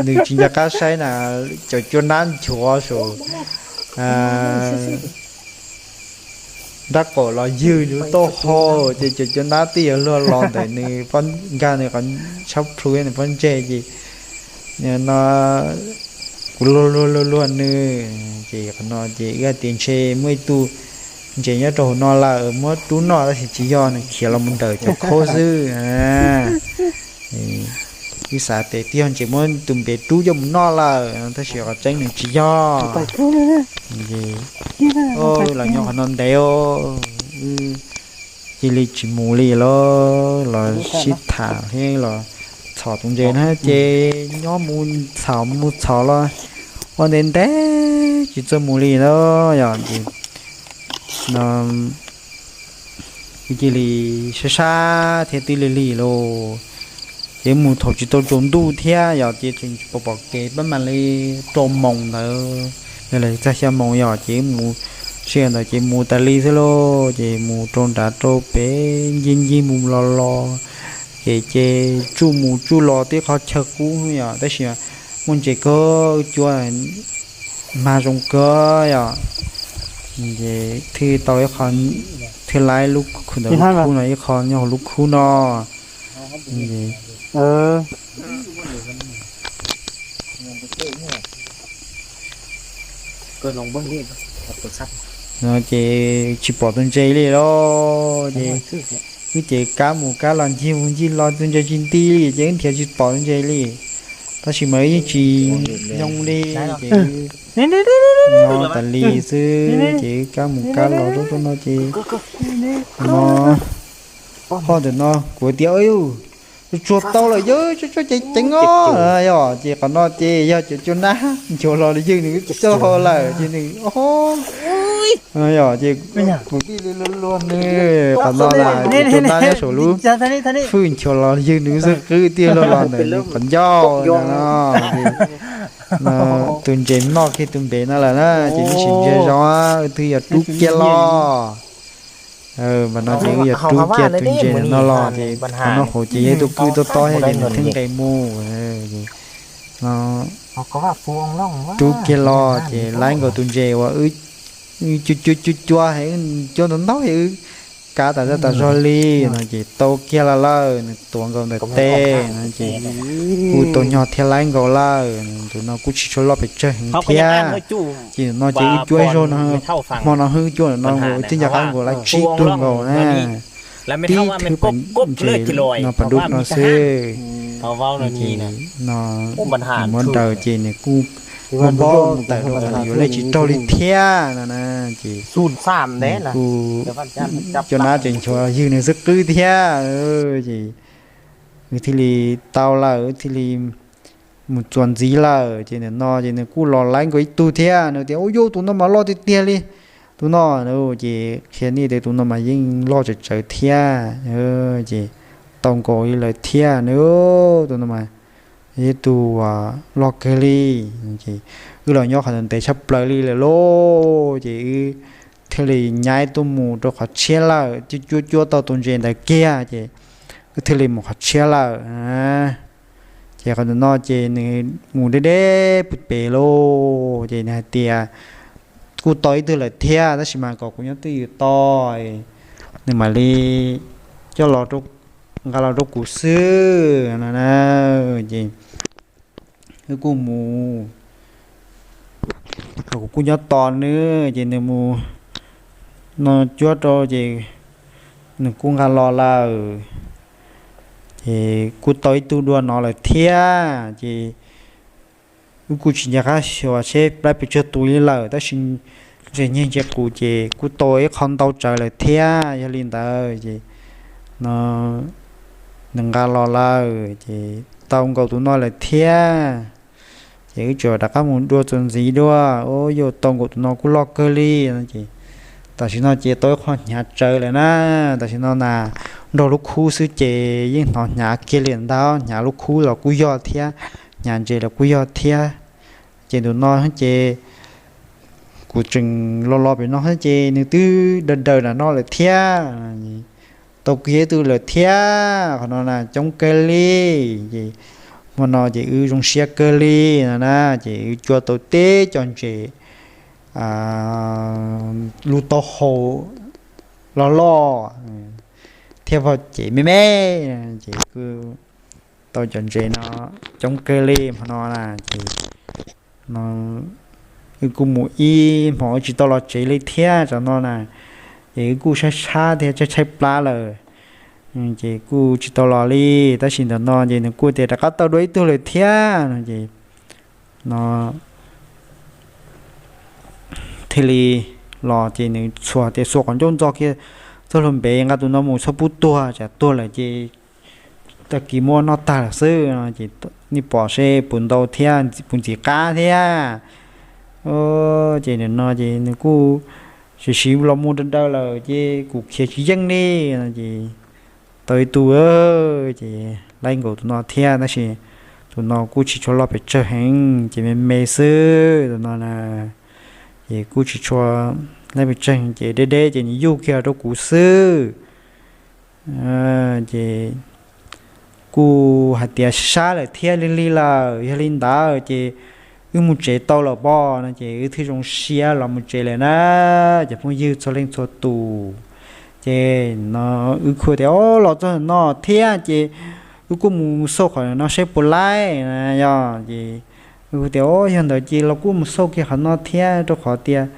nws tsis nco qab saib na cov cua nab nchuav saum nrab qaum los ywg nws lub taub hau ces cov cua nab twb yuav luag los ntawm nws nkag nws qhov tshab plhu nws pob ntseg ces no kuv luag luag luag luag nws ces qhov no ces wb hais tias ntshe muaj ib tug ntses nyob rau hauv no lawm muab rub noj tab sis tsis yog nws khiav los mus ntawm cov khaub xwb. Wb xav tias twb yog ntses muab tus npe rub coj mus noj lawm tab sis qhov tseeb nws tsis yog. Los nyob qhov no ntev os, wb cia li tsis mus li los los sib tham thiab los txhom tus ntses na ces nyob mus txhom mus txhom los ua ntev ntev tsis txawj mus li na yom ces no wb cia li sab sab thiab twb lig lig lauj. Ces mus thaum tsis tau tsaus ntuj thiab yom ces tseem tsis pom pom kev pab mam li rau moos ntawd yog li txog xya moos yom ces mus sij hawm ntawd ces mus tas li xwb lauj ces mus rau nrad rau pem ncig ncig mus los los ces ces tsuj mus tsuj los tib qho chaw qub yom tab sis muaj ntses kawg cua mag zoo kawg yom ces thiaj tau ib qho thiaj laib lub khub ntawd lub khub no ib qho nyob hauv lub khub no no ces tsis pom tus ntses li lauj ces wb ces kab mus kab los ncig mus ncig los tus ntses tsis nti li ces wb nrhiav tsis pom tus ntses li tab sis mas yeej tsis nyoo li ces nyob tas li xwb ces wb kab mus kab los rau rau no ces no ho ntawm no kuv tias tsuag tau lawm yog tsuag tsuag ceev ceev os yom ces qhov no ces yog cov cua nab nchuav los ywg nws taub hau lawm ces nws yom ces kuv tij li luag luag nws qhov no na cov cua nab nyob saum lub fwj nchuav los ywg nws xwb qwb tiag luag los ntawm nws qhov ncauj no ces no tus ntses noj kiag tus npe no lawm na ces wb sim ntsia zoo wb twb yog rub kiag los mas no ces wb yog rub kiag tus ntses no los ces qhov no hauv ces yog ib tug kwj tob tob thiab ces nws thiaj nqes mus no rub kiag los ces laib nkaus tus ntses uas wb cua cua cua cua es wb cua ntau ntau es wb kav tas zaj tas zog li no ces tau kiag los lawm nws tuav nkaus ntawm teb no ces kuj tau nyog thiab laib nkaus lawm. Tus no kuj tsis tshua loj pes tsawg heev thiab ces no ces wb cuab ib zaug no hmo no hwb cuab no twb nco qab nkaus laib tsib tug nkaus na tib thwb pem ntses no pas dub no xwb no ces nws muab daws ces nws kuj muab npau mus tawm rau qhov yuav lej tsis raug li thiab no na ces nws kuj cua nab ces nchuav ywg nws xwb qwb thiab ces wb thiaj li tau lawm wb thiaj li mus txuas ntxiv lawm ces nim no ces nws kuj los laib nkaus ib tug thiab nws tias ub yus tus no mas loj tiag tiag li tus no ces qhia nej tias tus no mas yeej loj tsawv tsawv thiab ces tau nkaus li lawm thiab nws tus no mas ib tug loj kawg li. Ces wb los nyob qhov ntev tshaj plaws li lawm lauj, ces wb thiaj li nyaiv tuaj mus rau qhov tshiab lawm, cuab cuab cuab tau tus ntses ntawd kiag ces wb thiaj li mus qhov tshiab lawm. Ces qhov ntawm no ces nws mus deb deb pes pes lauj, ces nws hais tias kuj tau ib tug lawm thiab, tab sis mas kom kuv nyob twj ywm tos, nws mam li coj los, nqa los rau kuv xwb no na. Ces wb kuj mus, kuv kuj nyob tos nws, ces nws mus no cuab rau ces nws kuj nqa los lawm. Ces kuj tau ib tug dua no lawm thiab, ces wb kuj tsis nco qab xyuas seb plab pes tsawg tus li lawm, tab sis ntses nyiag ntses qus ces kuj tau ib qho ntau tsawv lawm thiab. Yog li ntawd ces no nws nqa los lawm ces tau nkaus tus no lawm thiab. Ces wb tsuas rov qab mus dua txuas ntxiv dua, yuav tau nkaus tus no kuj loj kawg li no ces tam sim no ces tau ib qho hnyav tsawv lawm na. Tam sim no na nrog lub khub xwb ces yeej hnov hnyav kiag li ntag, hnyav lub khub los kuj yog thiab, hnyav ntses los kuj yog thiab. Ces tus no ces kuv tseem los los pem no ces nws twb daws daws nram no lawm thiab. Tau kiag ib tug lawm thiab, qhov no na coob kawg li. Ces hmo no ces wb zoo siab kawg li no na, ces wb cuab tau teb cov ntses lub taub hau loj loj thiab pom ces me me, ces kuj tau cov ntses no coob kawg li hmo no na. Ces wb kuj mus ib hmos wb tsis tau los tsev li thiab tam sim no na, ces wb kuj sab sab thiab tshaib tshaib plab lawm, ces kuj tsis tau los li. Tab sis ntawm no ces nws kuj tias rov qab tau dua ib tug lawm thiab no ces no thiaj li los ces nws txhuam tias xuas qhov ncauj ntxo kiag txog lub npe nqa tus no mus txhob pub tuag, tsam tuag lawm ces tag kis muab noj tag lawm xwb no ces nej pom seb puas ntau thiab puas ntxim qab thiab. Ces nim no ces nws kuj sim sim los mus daws daws lawm ces kuv khiav tsis yeej li no ces tau ib tug ces laib nkaus tus no thiab, tab sis tus no kuj tsis tshua loj pes tsawg heev ces me me xwb tus no na. Ces kuj tsis tshua laib pes tsawg ces deb deb ces nws yuj kiag rau kuv xwb. Ces kuj hais tias sab lawm thiab, lig lig lawm, yog li ntawd ces wb mus tsev tau lawm pob no ces wb thiaj zoo siab los mus tsev lawm na, cov phooj ywg txhua leej txhua tus. Ces no wb kuj tias o los txog no thiab ces wb kuj mus xauj qhov no seb puas laib na yog ces wb kuj tias o yog ntawd ces los kuj mus xauj kiag qhov no thiab rau qhov tias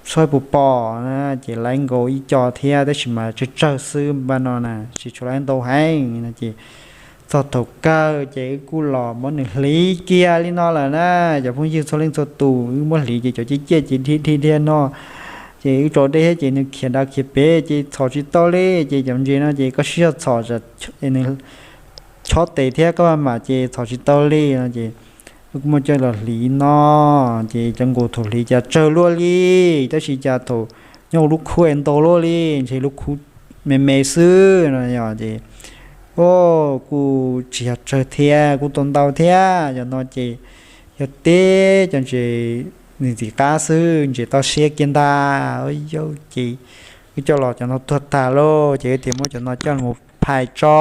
saib puas pom na, ces laib nkaus ib co thiab tab sis mas tsawg tsawg xwb npaj no na, tsis tshua laib ntau heev no ces txog thaum kawg ces wb kuj los muab nws hliv kiag li no lawm na. Cov phooj ywg txhua leej txhua tus, wb muab hliv ces cov ciaj ciaj ces dhia dhia dhia no ces wb tso dej thiab ces nws khiav nrad khiav pem ces txhom tsis tau li. Ces cov ntses no ces koj sib zog txhom nws chob tes thiab koj maj mam ces txhom tsis tau li no ces wb kuj muab coj los hliv no ces cov nkaus thaum hliv cas tsawg luaj li, tab sis cas thaum nyob hauv lub khub es ntau luaj li, ntshe lub khub me me xwb no yog ces o kuj tsis yog tsawg thiab, kuj tau ntau thiab. Yog no ces yog teb cov ntses ntxim ntxim qab xwb, ntses toj siab kiag ntag. Ces wb coj los cov no tuag tag lauj ces wb tias muab cov no coj mus phais tso,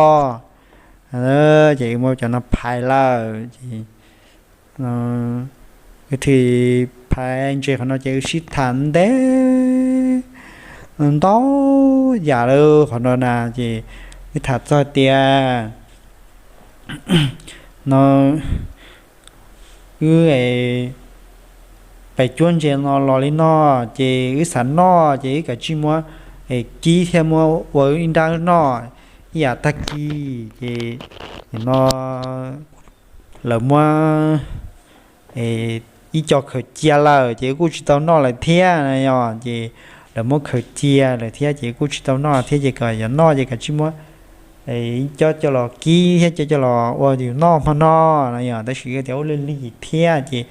ces wb muab cov no phais lawm ces wb thiaj phais ntses qhov no ces wb sib tham ntev ntau yam lawm qhov no na ces wb tham txog tias no wb pais cuab ntses no los li no ces wb xav noj ces wb kav tsij muab kib thiab muab ua ib nrab noj ib yam tag kis ces no lawv muab ib co khaws cia lawm ces wb kuj tsis tau noj lawm thiab no yog ces lawv muab khaws cia lawm thiab ces wb kuj tsis tau noj thiab ces kom yog noj ces kav tsij muab ib co coj los kib thiab coj coj los ua yus noj hmo no no yog tab sis tias ua lig lig thiab ces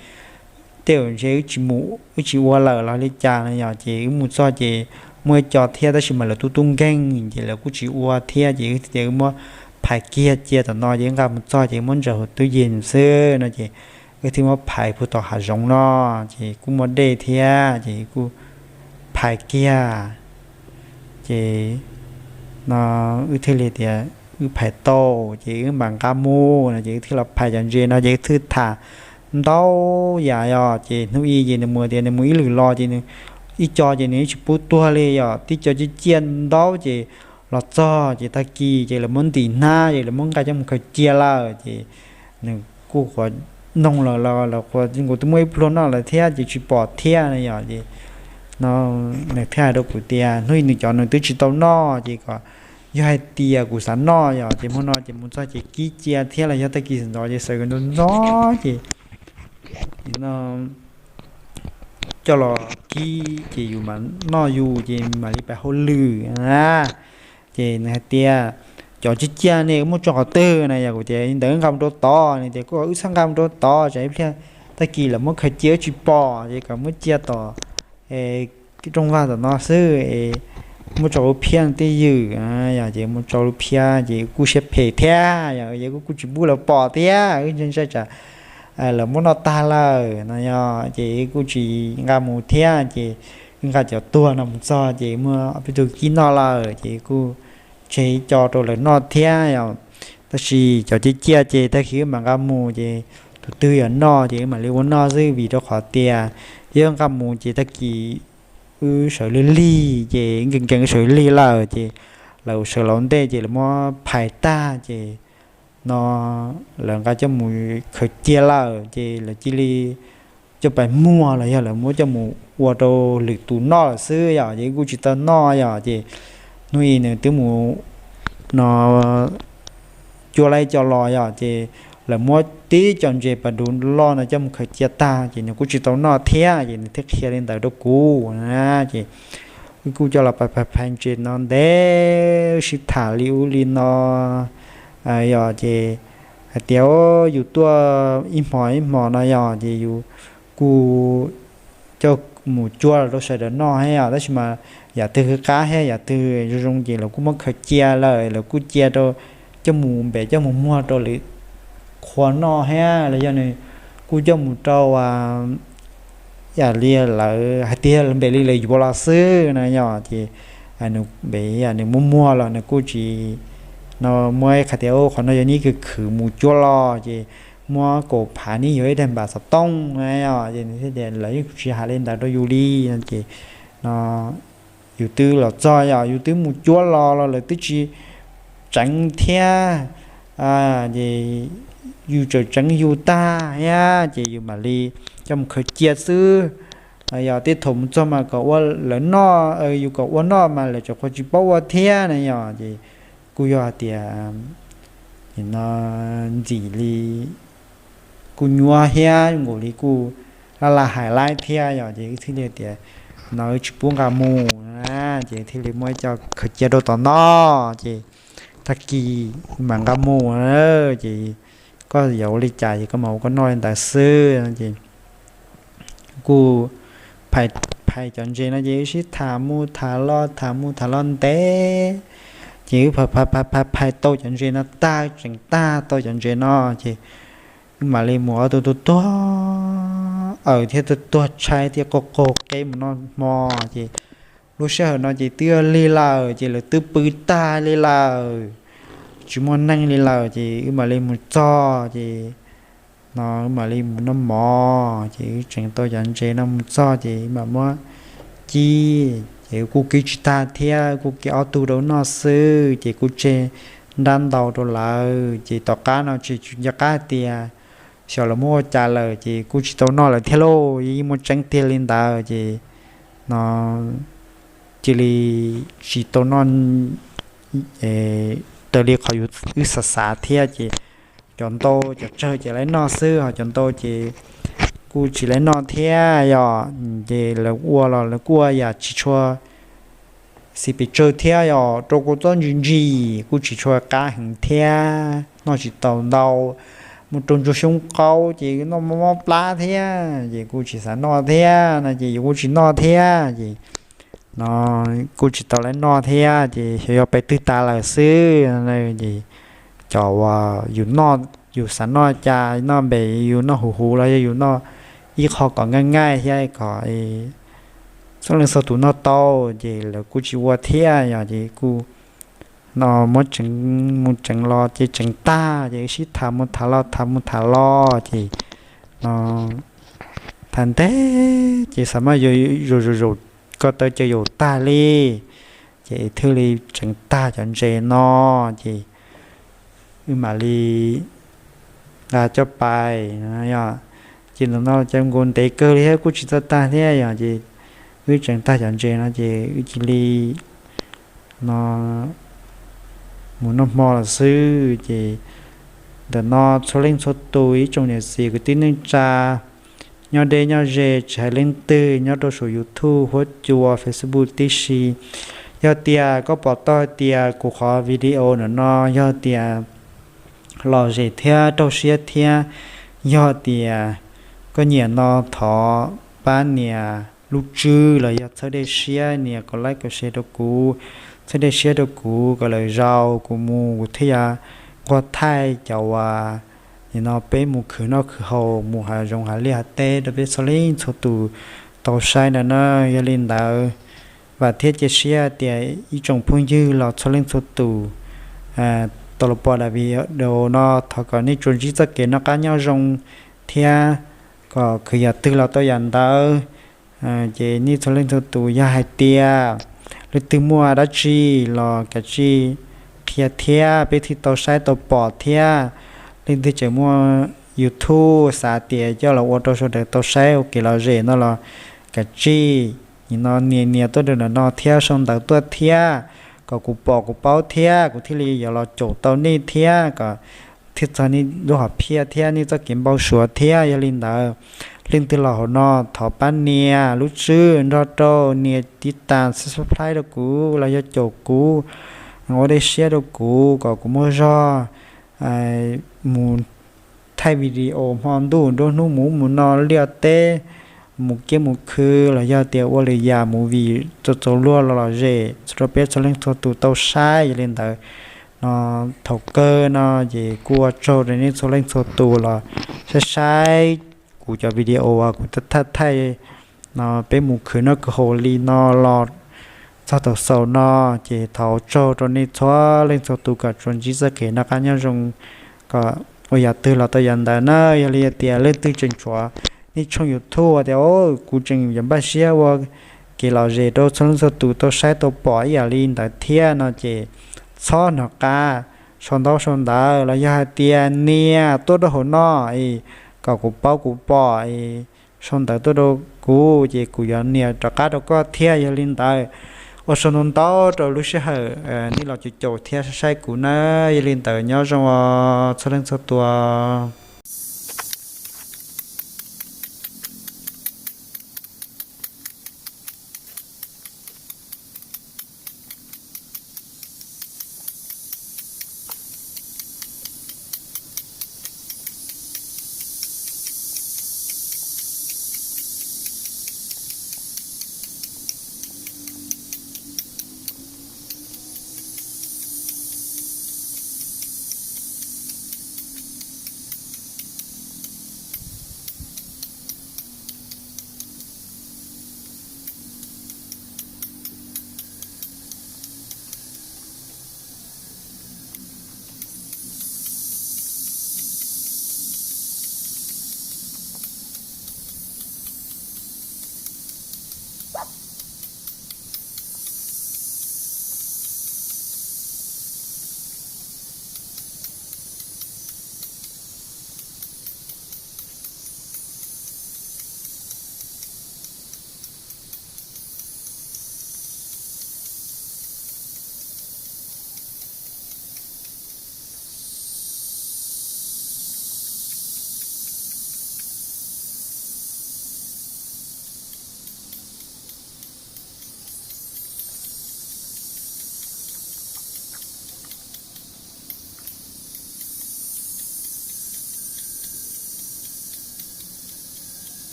tej zaum ntshe wb tsis mus, wb tsis ua lawm los li cas no yog ces wb mus txog ces muaj ib co thiab tab sis mas lawv tub tub nkeeg ces lawv kuj tsis ua thiab ces wb tias wb muab phais kiag cia tom no ces wb nqa mus txog ces muab ntsaws hauv tub yig xwb no ces wb thiaj muab phais puag tom hav zoov no ces kuj muaj dej thiab ces kuj phais kiag ces no wb thiaj li tias wb phais tau ces wb mam nqa mus no ces wb thiaj los phais cov ntses no ces wb thiaj tham ntau yam yom ces hnub ib ces nws mus tias nws mus ib lwm los ces nws ib co ces nws tsis pub tuag li yom, tib co ciaj ciaj ntau ces los txog ces tag kis ces lawv muab ntim hnab ces lawv muab nqa coj mus khaws cia lawm ces nws kuj qhuav noog lawm los lawv qhuav nkaus twb muaj ib pluag noj lawm thiab ces tsis pom thiab no yom ces no nws thiaj hais rau kuv tias hnub ib nws cov nws twb tsis tau noj ces kom yog hais tias kuv xav noj yom ces hmo no ces mus txog ces kib cia thiab los yog tag kis ntxov ces sawv ntxov ntxov ces no coj los kib ces yus mam noj yus ces mam li pais hauj lwm na. Ces nws hais tias cov ciaj ciaj ne muab tso qhov twg na yom, kuv tias li ntawd nqa mus rau tod, nws tias kuj wb txhob nqa mus rau tod tsam ib pliag tag kis lawv muab khaws cia wb tsis pom ces kom muab cia tom rooj vag tom no xwb es muab tso lub phiab twj ywm yom, ces muab tso lub phiab ces kuj siab phem thiab yom, ces kuj kuj tsis pub lawv pom thiab wb ntshai tsam lawv muab noj tag lawm no yom, ces kuj tsis nqa mus thiab ces wb nqa cov tuag no mus txog ces muaj ob peb tug kib noj lawm ces kuj tseg ib co rau lawv noj thiab yom. Tab sis cov ciaj ciaj ces tag kis wb mam nqa mus ces tus twg yuav noj ces wb mam li ua noj xwb vim rau qhov tias yog nqa mus ces tag kis wb sawv lig lig ces nkees nkees sawv lig lawm ces lawv sawv los ntej ces lawv muab phais tag ces no lawv nqa coj mus khaws cia lawm ces lawv cia li coj pais muag los yog lawv muab coj mus ua rau lwm tus noj lawm xwb yom, ces kuj tsis tau noj yom. Ces hnub ib nws twb mus no cuab laib co los yom, ces lawv muab tib co ntses pas dub loj no coj mus khaws cia tag ces nws kuj tsis tau noj thiab ces nws thiaj qhia li ntawd rau kuv na. Ces wb kuj coj los phais phais ntses no ntev sib tham li ub li no yom, ces hais tias yus tuaj ib hmos ib hmos no yom, ces yus kuj coj mus cuab los rau sawv daws noj thiab yom, tab sis mas yam twg qab thiab yam twg zoo zoo ces lawv kuj muab khaws cia lawm, lawv kuj cia rau coj mus npem coj mus muag rau lwm qhua noj thiab los yog nws kuj coj mus rau yam li lawv hais tias npem li lawv yuav los xwb no yom, ces nws npem nws muab muag los nws kuj tsis no muab qhia tias qhov no yog neb khwv khwv mus cuab los ces muab kaum phav neb yuav ib daim npam xov tooj na yom, ces nws thiaj tias lawv yeej tsis hais li ntawd rau yus li no ces no yus twb los txog yom, yus twb mus cuab los los lawv twb tsis tseev thiab ces yus tseem tseev yus tag thiab ces yus mam li coj mus khaws cia xwb. Yog tej thaum mus txog mas kom ua lawv noj, yus kom ua noj mas lawv tseem qhuav tsis paub ua thiab na yom, ces kuj yog hais tias no ntxim li kuj nyuaj thiab nkaus li kuj laj laj hais laib thiab yom, ces wb thiaj li tias no wb tsis pub nqa mus na, ces thiaj li muab ib co khaws cia rau tom no ces tag kis mam nqa mus na, ces koj yuav ua li cas ces koj mam ua koj noj li ntawd xwb ces kuj phais cov ntses no ces wb sib tham mus tham los tham mus tham los ntev ces wb phais phais phais phais tau cov ntses no tag, tseem tag tau cov ntses no ces wb mam li mus ob tug tuag tuag aws thiab tuag tuag tshais thiab qaug qaug qeb mus noj hmo ces lub sij hawm no ces twb lig lawm ces lawv twb pw tag li lawm, tsis muaj neeg li lawm ces wb mam li mus txog ces no wb mam li mus noj mov ces wb tseem tau cov ntses no mus txog ces wb mam muab cib ces wb kuj kib tsis tag thiab, kuj kib ob tug rau noj xwb ces kuj tseg nrab ntau rau lawv ces tom qab no tsis nco qab tias xyov lawv muab ua cas lawm ces kuj tsis tau noj lawm thiab lauj, yeej muaj tseeb tiag li ntawd ces no cia li tsis tau noj raws li qhov wb xav xav thiab ces cov ntau cov tsawg ces lawv noj xwb ho cov ntau ces kuj tsis lawv noj thiab yom, ces lawv ua los lawv kuj ua yam tsis tshua xis pes tsawg thiab yom, rau kua txob ntsis ntsis kuj tsis tshua qab heev thiab noj tsis tau ntau, mus rau ntsuag xyoob qaub ces noj mob mob plab thiab ces kuj tsis xav noj thiab no ces yus kuj tsis noj thiab ces no kuj tsis tau lawv noj thiab ces xyov yog pes twg tas lawm xwb ces cov uas yus noj, yus xav noj cas noj npe, yus noj huv huv los yog yus noj ib qho kom nqaij nqaij thiab kom txhua leej txhua tus noj tau, ces lawv kuj tsis ua thiab yog ces kuj no muab tseev mus tseev los ces tseev tag ces sib tham mus tham los tham mus tham los ces no tham ntev ces xav mas yuav zaum zaum zaum ko taw ces yaum tag li, ces thiaj li tseev tag cov ntses no ces wb mam li nqa coj pais. Ces ntawm no cov nkaus ntev kawg li thiab kuj tsis txawj tag thiab yog ces wb tseev tag cov ntses no ces wb cia li no mus noj hmo lawm xwb. Ces ntawm no txhua leej txhua tus ib tsoom niam txiv kwv tij neej tsa nyob deb nyob ze tsis hais leej twg nyob rau saum YouTube, huab cua, Facebook tib si, yog tias koj pom tau hais tias kuv qhov video ntawm no yog tias lom zem thiab raug siab thiab, yog tias koj nyiam no thov pab nias lub tswb los yog txhawb dej siab, nias kom like kom share rau kuv, txhawb dej siab rau kuv kom lwm zaus kuv mus kuv thiaj yuav nquag thaij cov uas nim no peb mus khwv noj khwv haus mus hav zoov hav liaj hav teb rau peb txhua leej txhua tus tau saib ntawd na. Yog li ntawd vam thiab cia siab tias ib tsoom phooj ywg los txhua leej txhua tus tau los pom daim video no thov kom nej tsuas ntsib txoj kev noj qab nyob zoo thiab kom khwv yam twg los tau yam ntawd. Ces nej txhua leej txhua tus yog hais tias leej twg muaj dab tsi los kav tsij qhia thiab peb thiaj tau saib tau pom thiab. Leej twg tseem muaj YouTube xav tias coj los ua rau sawv daws tau saib ua kev lom zem no los kav tsij nim no nias nias tuaj rau ntawm no thiab sau ntawv tuaj thiab kom kuv pom kuv paub thiab kuv thiaj li yuav los caum tau nej thiab kom thiaj txog nej lub hom phiaj thiab nej txoj kev npau suav thiab. Yog li ntawd leej twg los hauv no thov pab nias lub tswb nrog rau nias tiv tas subscribe rau kuv los yog caum kuv, ua dej siab rau kuv kom kuv muaj zog mus thaij video hmo ntuj nruab hnub mus ub mus no liaj teb, mus kiab mus khw los yog tias ua lwm yam movie txaus txaus luag los lom zem rau peb txhua leej txhua tus tau saib. Yog li ntawd no thaum kawg no ces kuj ua tsaug rau nej txhua leej txhua tus los saib saib kuv cov video uas kuv thaij thaij no peb mus khwv noj khwv haus li no los txog thaum xaus no. Ces thov ua tsaug rau nej txhua leej txhua tus kom tsuas ntsib txoj kev noj qab nyob zoo kom ua yam twg los tau yam ntawd na. Yog li tias leej twg tseem tshuav nej tshooj YouTube tias kuv tseem yuav npaj siab ua kev lom zem rau txhua leej txhua tus tau saib tau pom ib yam li ntawd thiab no ces txhob hnov qab sau ntaub sau ntawv los yog hais tias nias tuaj rau hauv no es kom kuv paub kuv pom es sau ntawv tuaj rau kuv ces kuv yuav nias rov qab rau koj thiab. Yog li ntawd ua tsaug ntau ntau rau lub sij hawm nej los caum caum thiab saib saib kuv na. Yog li ntawd nyob zoo os txhua leej txhua tus.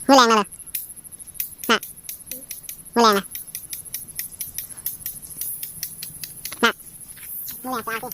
Muab leej no lawm. Muab leej na. Muab leej tso.